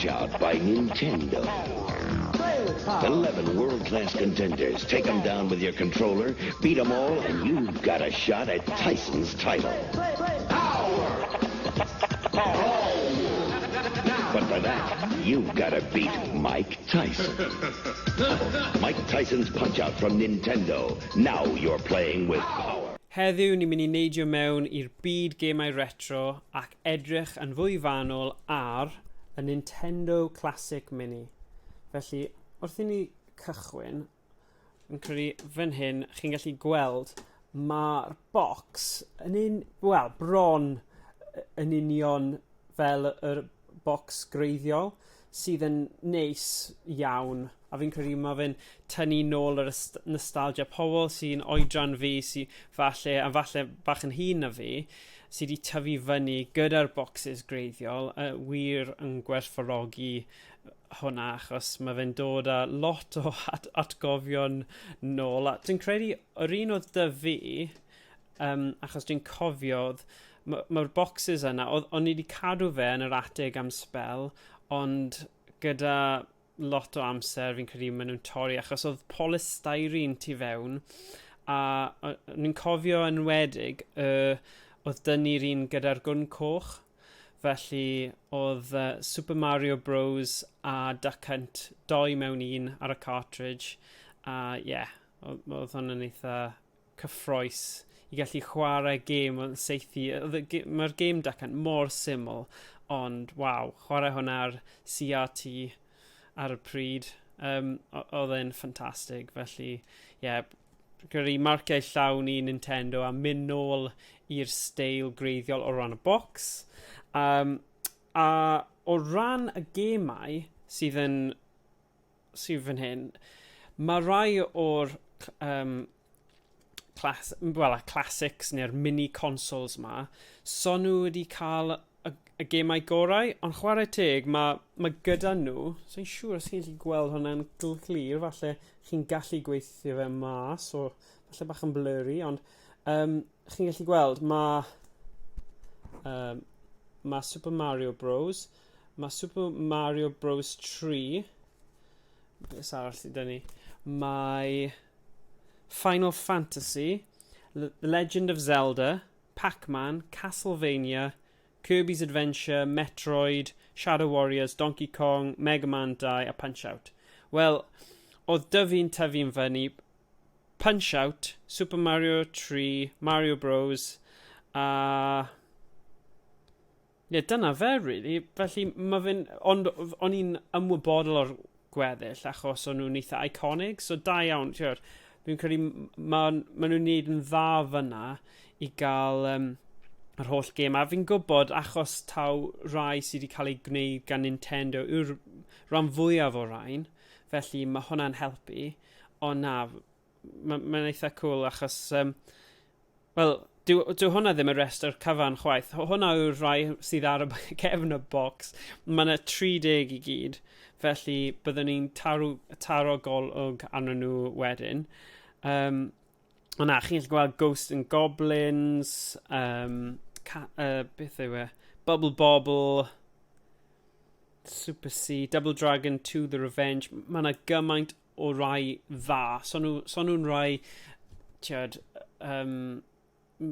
Punch-Out by Nintendo. 11 world-class contenders. Take them down with your controller, beat them all, and you've got a shot at Tyson's title. But for that, you've got to beat Mike Tyson. Mike Tyson's Punch-Out from Nintendo. Now you're playing with power. Heddiw ni'n mynd i neidio mewn i'r byd gemau retro ac edrych yn fwy fanwl ar y Nintendo Classic Mini. Felly, wrth i ni cychwyn, yn credu fan hyn, chi'n gallu gweld mae'r bocs yn un, wel, bron yn union fel yr bocs gwreiddiol, sydd yn neis iawn, a fi'n credu mae fe'n tynnu nôl yr nostalgia pobl sy'n oedran fi, sy falle, a falle bach yn hŷn na fi, sy wedi tyfu fyny gyda'r bocsys gwreiddiol, wir yn gwerthfawrogi hwnna, achos mae fe'n dod â lot o atgofion nôl. A dwi'n credu yr un oedd 'da fi, achos dwi'n cofio, mae'r boxes yna, o'n i wedi cadw fe yn yr atig am sbel, ond gyda lot o amser fi'n credu maen nhw'n torri, achos oedd polystyrene tu fewn, a o'n i'n cofio yn enwedig, oedd dynnu'r un gyda'r gwn coch, felly oedd Super Mario Bros a Duck Hunt doi mewn un ar y cartridge, a ie, yeah, oedd hwn yn eitha cyffrous i gallu chwarae gêm oedd yn saethu. Mae'r gêm Duck Hunt mor syml, ond waw, chwarae hwnna ar CRT ar y pryd, oedd e'n ffantastig. Felly, ie, yeah, gyrru marciau llawn i Nintendo a mynd nôl i'r steil gwreiddiol o ran y bocs. A o ran y gemau sydd fan hyn, mae rai o'r well, y classics neu'r mini consoles ma, so nhw wedi cael y gemau gorau, ond chwarae teg, mae gyda nhw, so'n siŵr os chi'n gallu gweld hwnna'n glir, falle chi'n gallu gweithio fe mas, o falle bach yn blurry, ond chi'n gallu gweld mae Super Mario Bros, mae Super Mario Bros 3, beth arall sydd 'da ni? Mae Final Fantasy, The Legend of Zelda, Pac-Man, Castlevania, Kirby's Adventure, Metroid, Shadow Warriors, Donkey Kong, Mega Man 2 a Punch-Out. Wel, oedd 'da fi'n tyfu'n fyny Punch-Out, Super Mario 3, Mario Bros, a ie, yeah, dyna fe, really. Felly, mae fe'n... Ond o'n i'n ymwybodol o'r gweddill, achos o'n nhw'n eitha iconic, so da iawn, ti'n, fi'n credu ma nhw'n neud yn dda fyna i gael yr holl gêm. A fi'n gwybod, achos taw rai sydd wedi cael ei gwneud gan Nintendo yw'r rhan fwyaf o rain, felly mae hwnna'n helpu. Ond na, mae'n ma eitha cool achos, wel, dyw hwnna ddim y restr cyfan chwaith. Hwnna yw'r rai sydd ar y cefn y bocs. Mae yna 30 i gyd, felly byddwn ni'n taro golwg arnyn nhw wedyn. Ond na, chi'n gallu gweld Ghosts and Goblins, beth yw e? Bubble Bobble, Super C, Double Dragon 2 The Revenge. Mae yna gymaint o rai dda. So nhw'n rai, ti'od,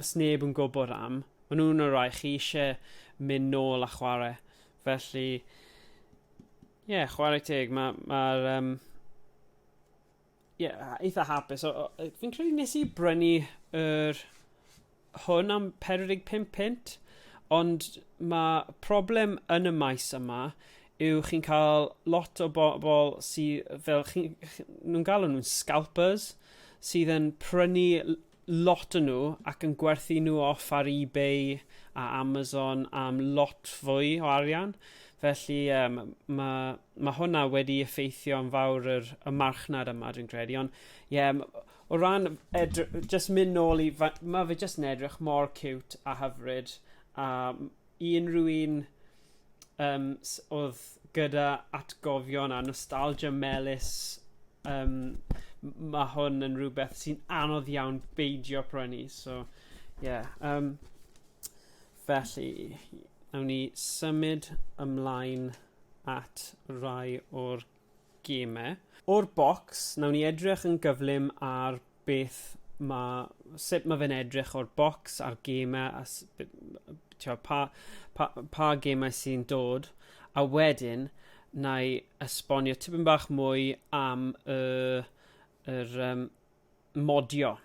sneb yn gwybod am. Maen nhw'n y rai chi eisiau mynd nôl a chwarae. Felly, ie, yeah, chwarae teg. Mae'r yeah, eitha hapus. O, fi'n credu nes i brynu yr hwn am 45 punt, ond mae problem yn y maes yma yw chi'n cael lot o bobl sydd fel, nhw'n galw nhw'n scalpers, sydd yn prynu lot o nhw ac yn gwerthu nhw off ar eBay a Amazon am lot fwy o arian. Felly ma hwnna wedi effeithio yn fawr y marchnad yma, dwi'n credu. Ond ie, yeah, o ran just mynd nôl i... Mae fe just yn edrych mor cute a hyfryd. A i unrhyw un oedd gyda atgofion a nostalgia melys, mae hwn yn rhywbeth sy'n anodd iawn beidio prynu. So, yeah. Felly, nawn ni symud ymlaen. at rai o'r gemau. O'r bocs, nawn ni edrych yn gyflym ar beth ma, sut mae fe'n edrych o'r bocs a'r gemau a tio, pa gemau sy'n dod, a wedyn na i esbonio tipyn bach mwy am yr modio.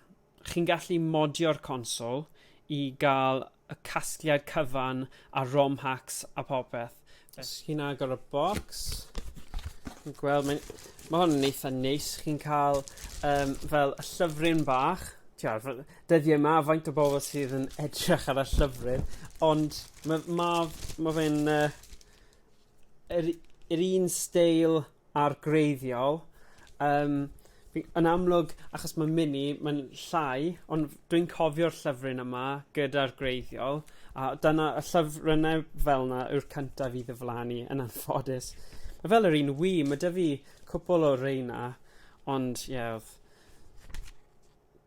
Chi'n gallu modio'r consol i gael y casgliad cyfan a ROM hacks a popeth. Os chi'n agor y bocs, chi'n gweld, mae hwn yn eitha neis. Chi'n cael fel y llyfryn bach. Tia, dyddiau yma, faint o bobl sydd yn edrych ar y llyfryn, ond ma fe'n yr un steil a'r greiddiol. Yn amlwg, achos mae mini, mae'n llai, ond dwi'n cofio'r llyfryn yma gyda'r greiddiol, a dyna y llyfrynnau fel yna yw'r cyntaf i ddiflannu, yn anffodus. Mae fel yr un Wii, mae 'da fi cwpl o reina, ond ie, yeah,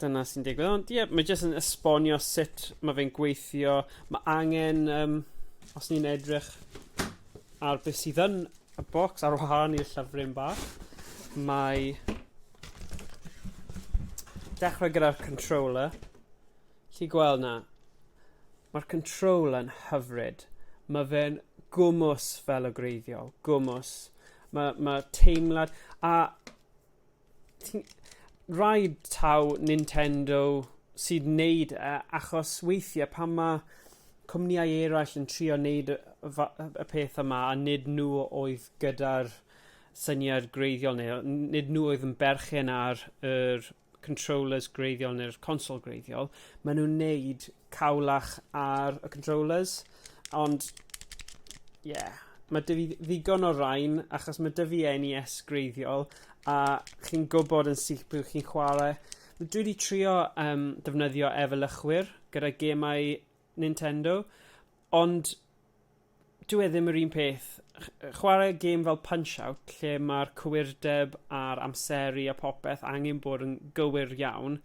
dyna sy'n digwydd. Ond ie, yeah, mae jyst yn esbonio sut mae fe'n gweithio. Mae angen, os ni'n edrych ar beth sydd yn y bocs ar wahân i'r llyfryn bach, mae dechrau gyda'r controller. Chi gweld na, mae'r controller yn hyfryd. Mae fe'n gwmws fel y greiddiol, gwmws. Mae teimlad, a rhaid taw Nintendo sydd wneud e, achos weithiau pan mae cwmnïau eraill yn trio wneud y peth yma a nid nhw oedd gyda'r syniad greiddiol neu nid nhw oedd yn berchen ar yr controllers greiddiol neu'r consol greiddiol, maen nhw'n neud cawlach ar y controllers, ond ie, yeah, mae 'da fi ddigon o rain achos mae 'da fi NES greiddiol a chi'n gwybod yn syth pryd chi'n chwarae. Dwi wedi trio defnyddio efelychwyr gyda gemau Nintendo, ond dyw e ddim yr un peth. Chwarae gêm fel Punch-Out, lle mae'r cywirdeb a'r amseru a popeth angen bod yn gywir iawn,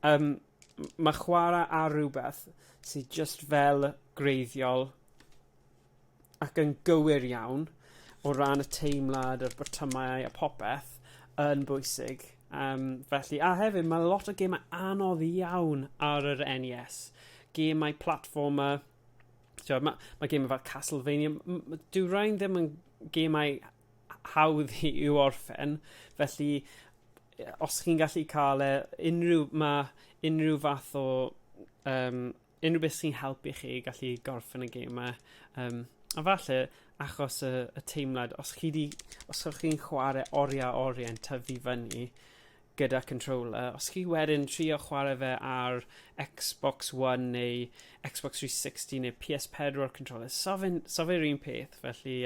mae chwarae ar rhywbeth sydd just fel greiddiol ac yn gywir iawn o ran y teimlad, yr botymau a popeth yn bwysig. Felly, a hefyd, mae lot o gemau anodd iawn ar yr NES. Gemau platformer, mae gemau fel Castlevania, dyw rhain ddim yn gemau hawdd i'w orffen, felly os chi'n gallu cael e, unrhyw fath o, unrhyw beth sy'n helpu chi gallu gorffen y gemau. A falle, achos y teimlad, os chi'n chwarae oriau a oriau yn tyfu fyny gyda controller, os chi wedyn trio chwarae fe ar Xbox One neu Xbox 360 neu PS4 controller, so fe'r un peth, felly,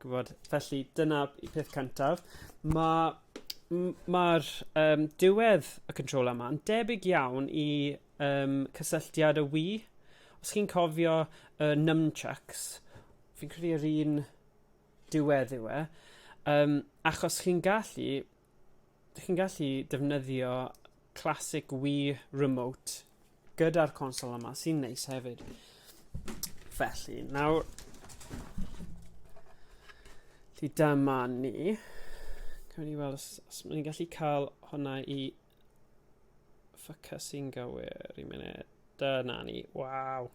gwybod, felly dyna peth cyntaf. Mae'r diwedd y controller yma yn debyg iawn i cysylltiad y Wii. Os chi'n cofio y nunchucks, fi'n credu yr un diwedd yw e, achos chi'n gallu defnyddio classic Wii remote gyda'r consol yma, sy'n neis hefyd. Felly, nawr, felly dyma ni. Cawn ni weld os ni'n gallu cael hwnna i ffocysu'n gywir i munud. Dyna ni. Waw.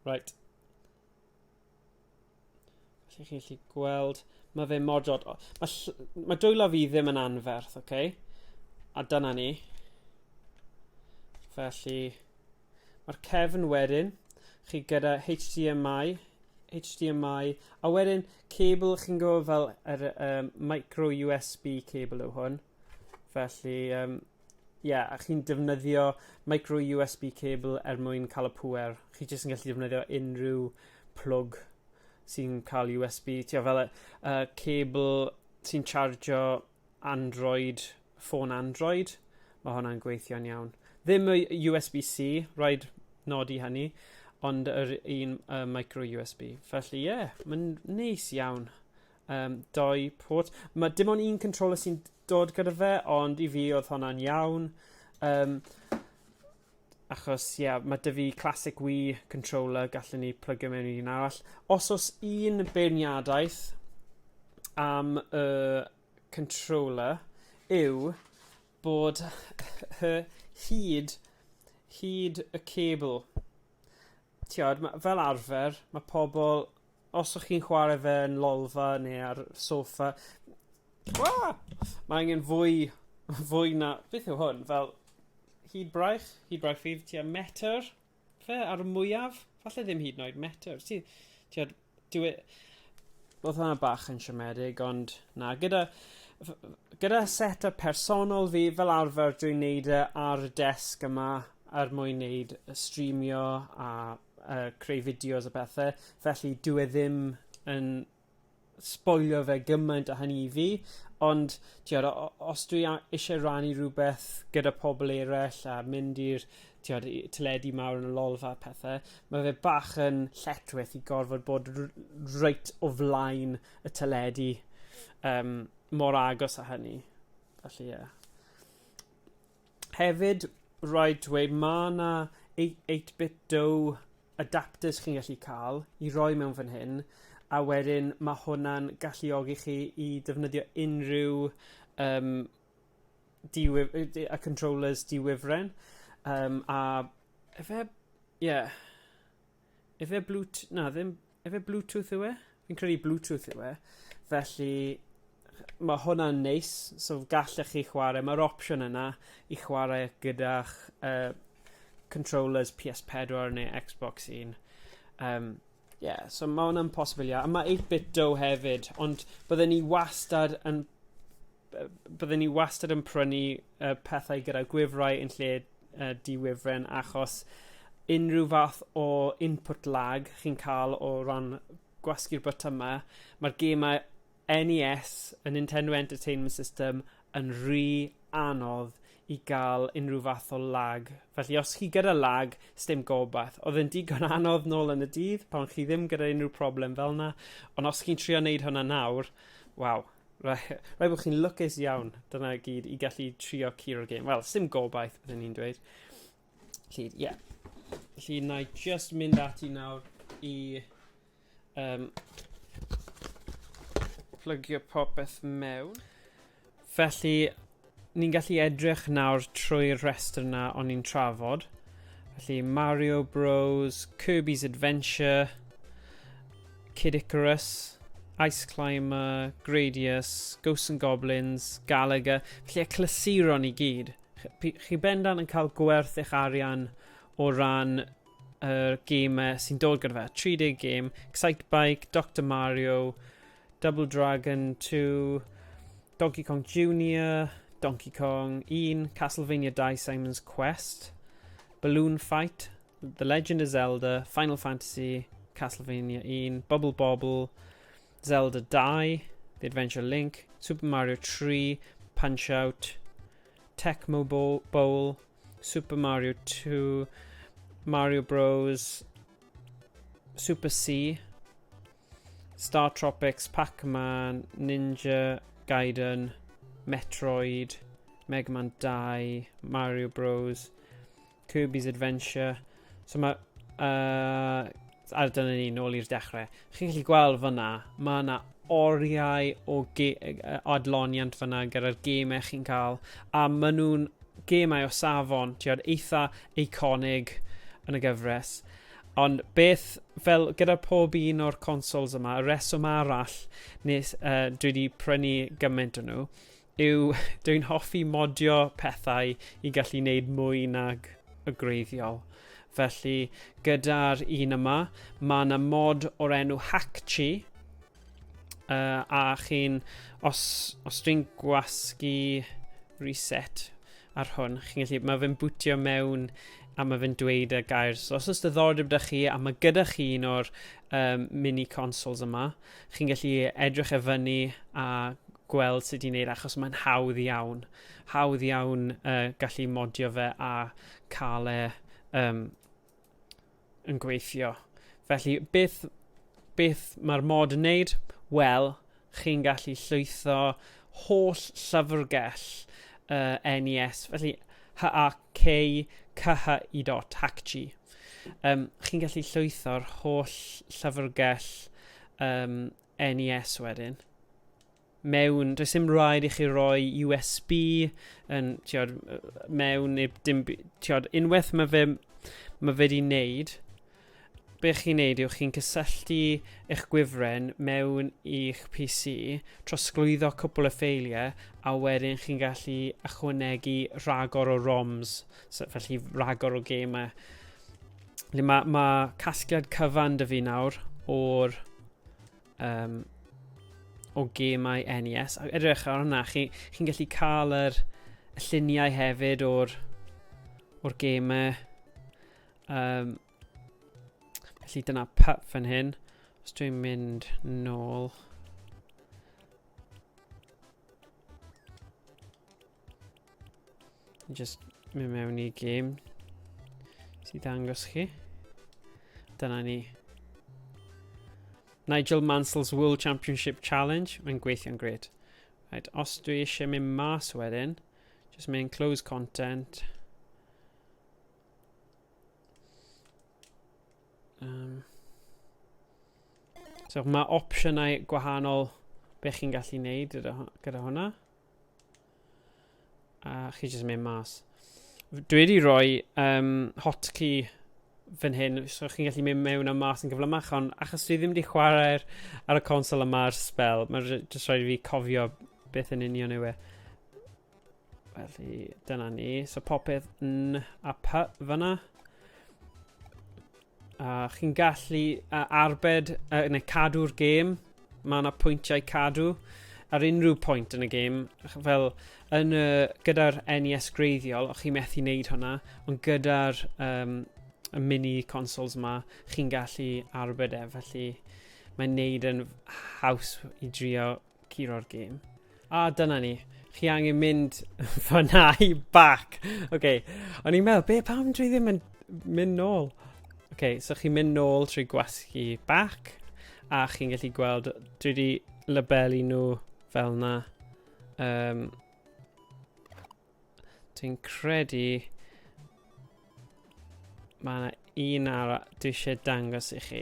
Right. Felly chi'n gallu gweld, mae fe mor dod. Mae dwylo fi ddim yn anferth, oce? Okay? A dyna ni. Felly, mae'r cefn wedyn, chi gyda HDMI, HDMI, a wedyn cable chi'n gwybod fel yr micro USB cable yw hwn. Felly, yeah, a chi'n defnyddio micro USB cable er mwyn cael y pŵer. Chi jyst yn gallu defnyddio unrhyw plwg sy'n cael USB, ti'n fel y cable sy'n chargio Android, ffôn Android, mae hwnna'n gweithio'n iawn. Ddim y USB-C, rhaid nodi hynny, ond yr un micro USB. Felly ie, yeah, mae'n neis iawn. Doi port. Mae dim ond un controller sy'n dod gyda fe, ond i fi oedd hwnna'n iawn. Achos, ie, yeah, mae 'da fi classic Wii controller, gallwn ni plygio mewn i un arall. Os oes un beirniadaeth, am y controller yw bod y hyd, hyd y cable. Tiod, fel arfer, mae pobl, os o'ch chi'n chwarae fe yn lolfa neu ar soffa, Wah! Mae angen fwy, fwy na. Beth yw hwn? Fel hyd braich? Hyd braich fi, tua metr? Fe ar y mwyaf? Falle ddim hyd yn oed metr. Ti, tiod, dyw e. Oedd hwnna bach yn siomedig, ond na, gyda set-up personol fi, fel arfer dwi'n neud e ar y desg yma er mwyn neud y streamio a creu fideos a pethau, felly dyw e ddim yn sboilio fe gymaint o hynny i fi, ond tiod, os dwi eisiau rannu rhywbeth gyda pobl eraill a mynd i'r, tiod, teledu mawr yn y lolfa a pethau, mae fe bach yn lletchwith i gorfod bod reit o flaen y teledu mor agos â hynny. Felly, ie. Yeah. Hefyd, rhaid dweud, mae yna 8-bit do adapters chi'n gallu cael i roi mewn fan hyn, a wedyn mae hwnna'n galluogi chi i defnyddio unrhyw a controllers diwifren. A efe, ie, yeah, efe Bluetooth, na ddim, efe Bluetooth yw e? Fi'n credu Bluetooth yw e. Felly, mae hwnna'n neis, so gallech chi chwarae, mae'r opsiwn yna i chwarae gyda'ch controllers PS4 neu Xbox 1. Yeah, so mae hwnna'n posibl, ia. A mae 8-bit do hefyd, ond byddwn ni wastad yn prynu pethau gyda gwifrau yn lle diwifren, achos unrhyw fath o input lag chi'n cael o ran gwasgu'r botymau, mae'r gemau NES, y Nintendo Entertainment System, yn rhy anodd i gael unrhyw fath o lag. Felly os chi gyda lag, sdim gobaith. Oedd yn digon anodd nôl yn y dydd, pan chi ddim gyda unrhyw problem fel yna, ond os chi'n trio wneud hwnna nawr, waw, rhaid bod chi'n lwcus iawn, dyna gyd, i gallu trio curo'r gêm. Wel, sdim gobaith, byddwn ni'n dweud. Felly, ie. Yeah. Felly, na i just mynd ati nawr i plygio popeth mewn. Felly, ni'n gallu edrych nawr trwy'r rhestr yna o'n i'n trafod. Felly, Mario Bros, Kirby's Adventure, Kid Icarus, Ice Climber, Gradius, Ghosts and Goblins, Galaga. Felly, y clasuron i gyd. Chi bendant yn cael gwerth eich arian o ran yr gemau sy'n dod gyda fe. 30 gêm, Excite Bike, Dr Mario, Double Dragon 2, Donkey Kong Jr., Donkey Kong 1, Castlevania 2 Simon's Quest, Balloon Fight, The Legend of Zelda, Final Fantasy, Castlevania 1, Bubble Bobble, Zelda 2, The Adventure Link, Super Mario 3, Punch Out, Tecmo Bowl, Super Mario 2, Mario Bros, Super C, Star Tropics, Pac-Man, Ninja Gaiden, Metroid, Mega Man 2, Mario Bros, Kirby's Adventure. So mae... A dyna ni, nôl i'r dechrau. Chi'n gallu gweld fyna, mae yna oriau o adloniant fyna gyda'r gemau chi'n cael, a maen nhw'n gemau o safon, ti'n eitha eiconig yn y gyfres. Ond beth, fel gyda pob un o'r consoles yma, y reswm arall nes dwi wedi prynu gymaint o nhw, yw dwi'n hoffi modio pethau i gallu wneud mwy nag y gwreiddiol. Felly, gyda'r un yma, mae yna mod o'r enw Hakchi, a chi'n, os dwi'n gwasgu reset ar hwn, chi'n gallu, mae fe'n bwtio mewn a mae fe'n dweud y gair. So, os oes diddordeb 'da chi a mae gyda chi un o'r mini consoles yma, chi'n gallu edrych e fyny a gweld sut i wneud, achos mae'n hawdd iawn. Hawdd iawn gallu modio fe a cael e yn gweithio. Felly, beth mae'r mod yn neud? Wel, chi'n gallu llwytho holl llyfrgell NES. Felly, H-A-K-C-H-I dot, Hakchi. Chi'n gallu llwytho'r holl llyfrgell NES wedyn. mewn, does dim rhaid i chi roi USB yn, tiod, mewn neu dim, tiod, unwaith mae fe, mae fe di wneud, be chi'n neud yw chi'n cysylltu eich gwifren mewn i'ch PC, trosglwyddo cwpl o ffeiliau, a wedyn chi'n gallu ychwanegu rhagor o ROMs, so, felly rhagor o gemau. Felly mae, mae casgliad cyfan dy fi nawr o'r um, o gemau NES. Ac edrych ar hwnna, chi'n chi gallu cael yr, y lluniau hefyd o'r, or gemau. Um, felly dyna P fan hyn. Os dwi'n mynd nôl... Just mynd mewn i game sydd ddangos chi. Dyna ni. Nigel Mansell's World Championship Challenge. Mae'n gweithio'n gret. Right, os dwi eisiau mynd mas wedyn, just mynd close content. Um, so mae opsiynau gwahanol be chi'n gallu neud gyda, gyda hwnna. A chi jyst yn mynd mas. Dwi wedi rhoi um, hotkey fan hyn, so chi'n gallu mynd mewn a mas yn gyflymach, ond achos dwi ddim wedi chwarae ar y consol yma ar spel, mae'n jyst rhaid i fi cofio beth yn union yw e. Felly, dyna ni. So popeth N a P fyna. A chi'n gallu uh, arbed, uh, neu cadw'r gêm. Mae yna pwyntiau cadw ar unrhyw pwynt yn y gêm. Fel yn y, gyda'r NES greiddiol, o'ch chi'n methu wneud hwnna, ond gyda'r um, y mini consoles yma, chi'n gallu arbed e, felly mae'n neud yn haws i drio curo'r gêm. A dyna ni. Chi angen mynd fyna i back. Oce, okay. o'n i'n meddwl, be, pam dwi ddim yn mynd nôl? Oce, okay, so chi'n mynd nôl trwy gwasgu back, a chi'n gallu gweld, dwi wedi labelu nhw fel na. Um, Dwi'n credu mae yna un arall dwi eisiau dangos i chi.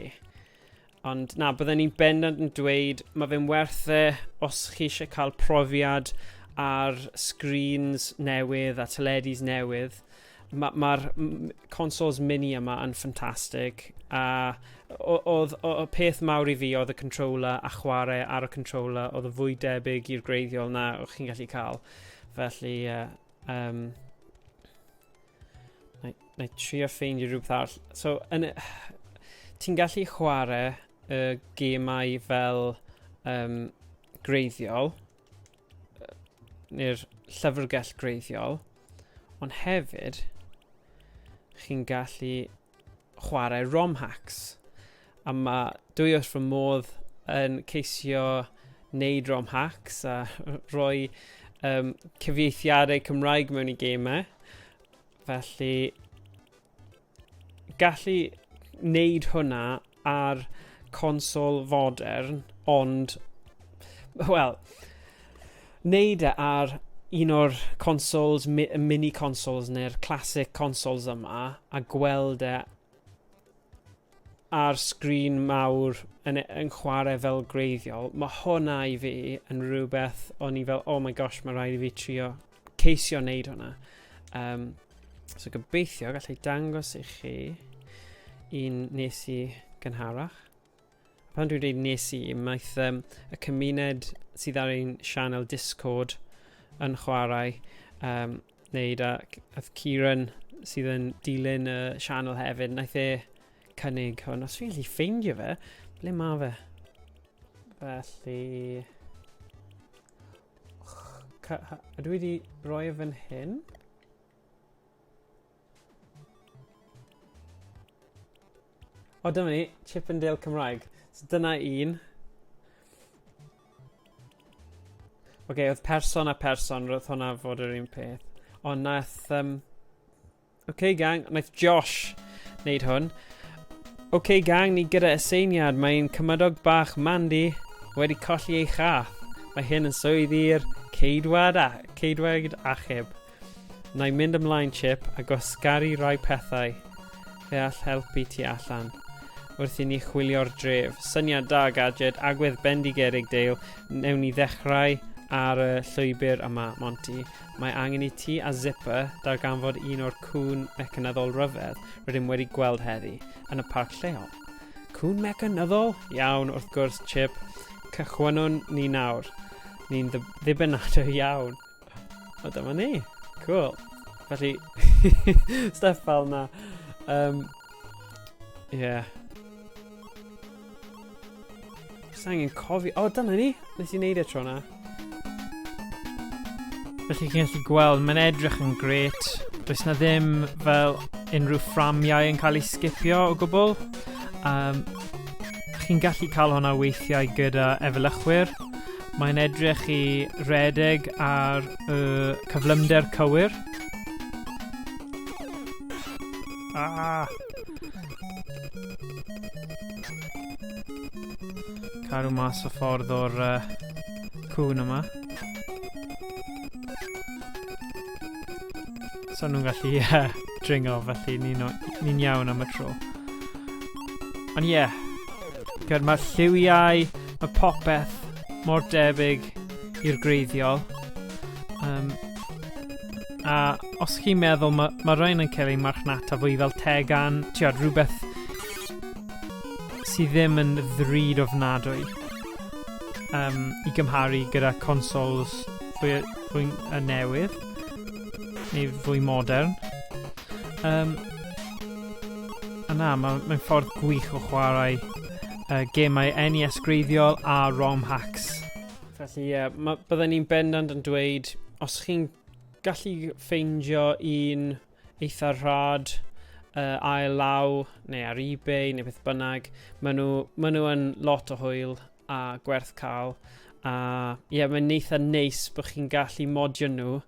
Ond na, byddwn ni'n bendant yn dweud mae fe'n werth e os chi eisiau cael profiad ar screens newydd a teledus newydd. Mae'r ma, consoles mini yma yn ffantastig a oedd y peth mawr i fi oedd y controller a chwarae ar y controller oedd y fwy debyg i'r greiddiol na o'ch chi'n gallu cael. Felly, uh, um, na, na i trio ffeindio rhywbeth arall. So, yn, ti'n gallu chwarae y gemau fel um, greiddiol, neu'r llyfrgell greiddiol, ond hefyd, chi'n gallu chwarae ROM hacks. A mae dwi wrth fy modd yn ceisio wneud ROM hacks a rhoi um, cyfieithiadau Cymraeg mewn i gemau. Felly, gallu wneud hwnna ar consol fodern, ond, wel, wneud e ar un o'r consoles, mi, mini consoles neu'r classic consoles yma a gweld e ar sgrin mawr yn, yn chwarae fel greiddiol, mae hwnna i fi yn rhywbeth o'n i fel, oh my gosh, mae rhaid i fi trio ceisio wneud hwnna. Um, so gobeithio gallai dangos i chi un nes i gynharach. Pan dwi'n dweud nes i, maeth um, y cymuned sydd ar ein sianel Discord yn chwarae um, wneud a ath Kieran sydd yn dilyn y sianel hefyd, naeth e cynnig hwn. Os fi'n gallu ffeindio fe, ble mae fe? Felly... Ydw i wedi rhoi e fan hyn? O, dyma ni, Chippendale Cymraeg. So dyna un. Oce, okay, oedd person a person, roedd hwnna fod yr un peth. Ond nath... Um, Oce, okay, gang, nath Josh wneud hwn. Oce, okay, gang, ni gyda aseiniad. Mae'n cymydog bach Mandy wedi colli ei chath. Mae hyn yn swydd i'r ceidwad, a, ceidwad achub. Na i mynd ymlaen, Chip, a gwasgaru rai pethau. Fe all helpu ti allan. wrth i ni chwilio'r dref. Syniad da, Gadget, agwedd bendigedig Dale. Newn ni ddechrau ar y llwybr yma, Monty. Mae angen i ti a Zipper darganfod un o'r cŵn mecanyddol rhyfedd rydym wedi gweld heddi yn y parc lleol. Cŵn mecanyddol? Iawn, wrth gwrs, Chip. Cychwynnwn ni nawr. Ni'n ddibynadwy iawn. O, dyma ni. Cool. Felly, step fel na. Yeah. Just angen cofio. O, dyna ni. Nes i wneud e tro na. Felly chi'n gallu gweld, mae'n edrych yn gret. Does na ddim fel unrhyw fframiau yn cael ei sgipio o gwbl. Chi'n gallu cael hwnna weithiau gyda efelychwyr. Mae'n edrych i redeg ar y cyflymder cywir. Ah! Cadw mas o ffordd o'r cŵn yma. So nhw'n gallu dringo, felly ni'n ni iawn am y tro. Ond ie, yeah, mae'r lliwiau, mae popeth mor debyg i'r greiddiol. A os chi'n meddwl, mae ma rhain yn cael ei marchnata fwy fel tegan, tiod, rhywbeth sydd ddim yn ddrud ofnadwy i gymharu gyda consoles fwy, fwy newydd neu fwy modern. A na, mae'n mae ffordd gwych o chwarae gemau NES greiddiol a ROM hacks. Felly ie, yeah, bydden ni'n bendant yn dweud, os chi'n gallu ffeindio un eitha rhad ail law neu ar eBay neu beth bynnag, maen nhw, ma nhw yn lot o hwyl a gwerth cael. A ie, yeah, mae'n eitha neis bod chi'n gallu modio nhw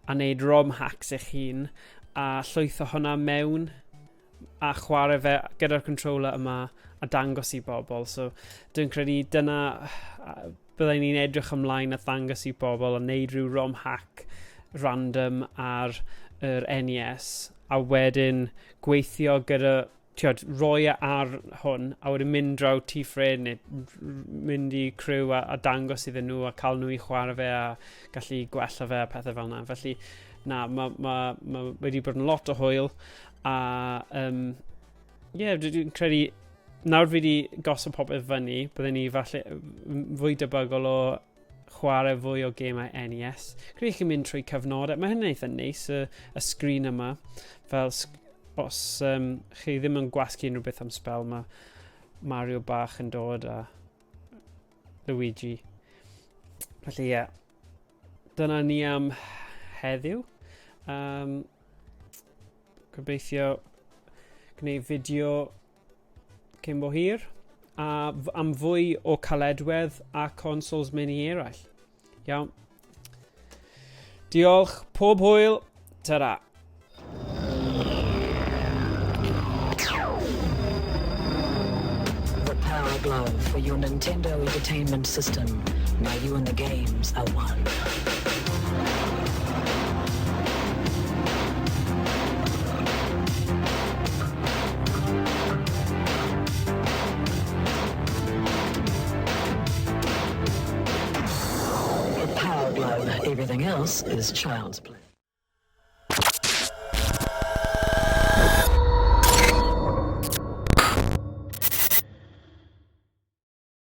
a wneud ROM hacks eich hun a llwytho hwnna mewn a chwarae fe gyda'r controller yma a dangos i bobl. So dwi'n credu dyna byddai ni'n edrych ymlaen at ddangos i bobl a wneud rhyw ROM hack random ar yr NES a wedyn gweithio gyda tiod, roi e ar hwn a wedyn mynd draw tŷ ffrind neu mynd i criw a dangos iddyn nhw a cael nhw i chwarae fe a gallu gwella fe a pethau fel yna. Felly, na, mae ma, ma wedi bod yn lot o hwyl a ie, yeah, dwi'n credu nawr fi wedi gosod popeth fyny, byddwn ni falle fwy debygol o chwarae fwy o gemau NES. Credu chi'n mynd trwy cyfnodau. Mae hynny'n eitha neis, y sgrin yma. Fel os chi ddim yn gwasgu unrhyw beth am spel, mae Mario bach yn dod a Luigi. Felly ie, yeah, dyna ni am heddiw. Gobeithio gwneud fideo cyn bo hir a am fwy o caledwedd a consoles mini eraill. Iawn. Diolch, pob hwyl, ta-ra. The Power Glove for your Nintendo Entertainment System. Now you and the games are one. The Power Glove. Everything else is child's play.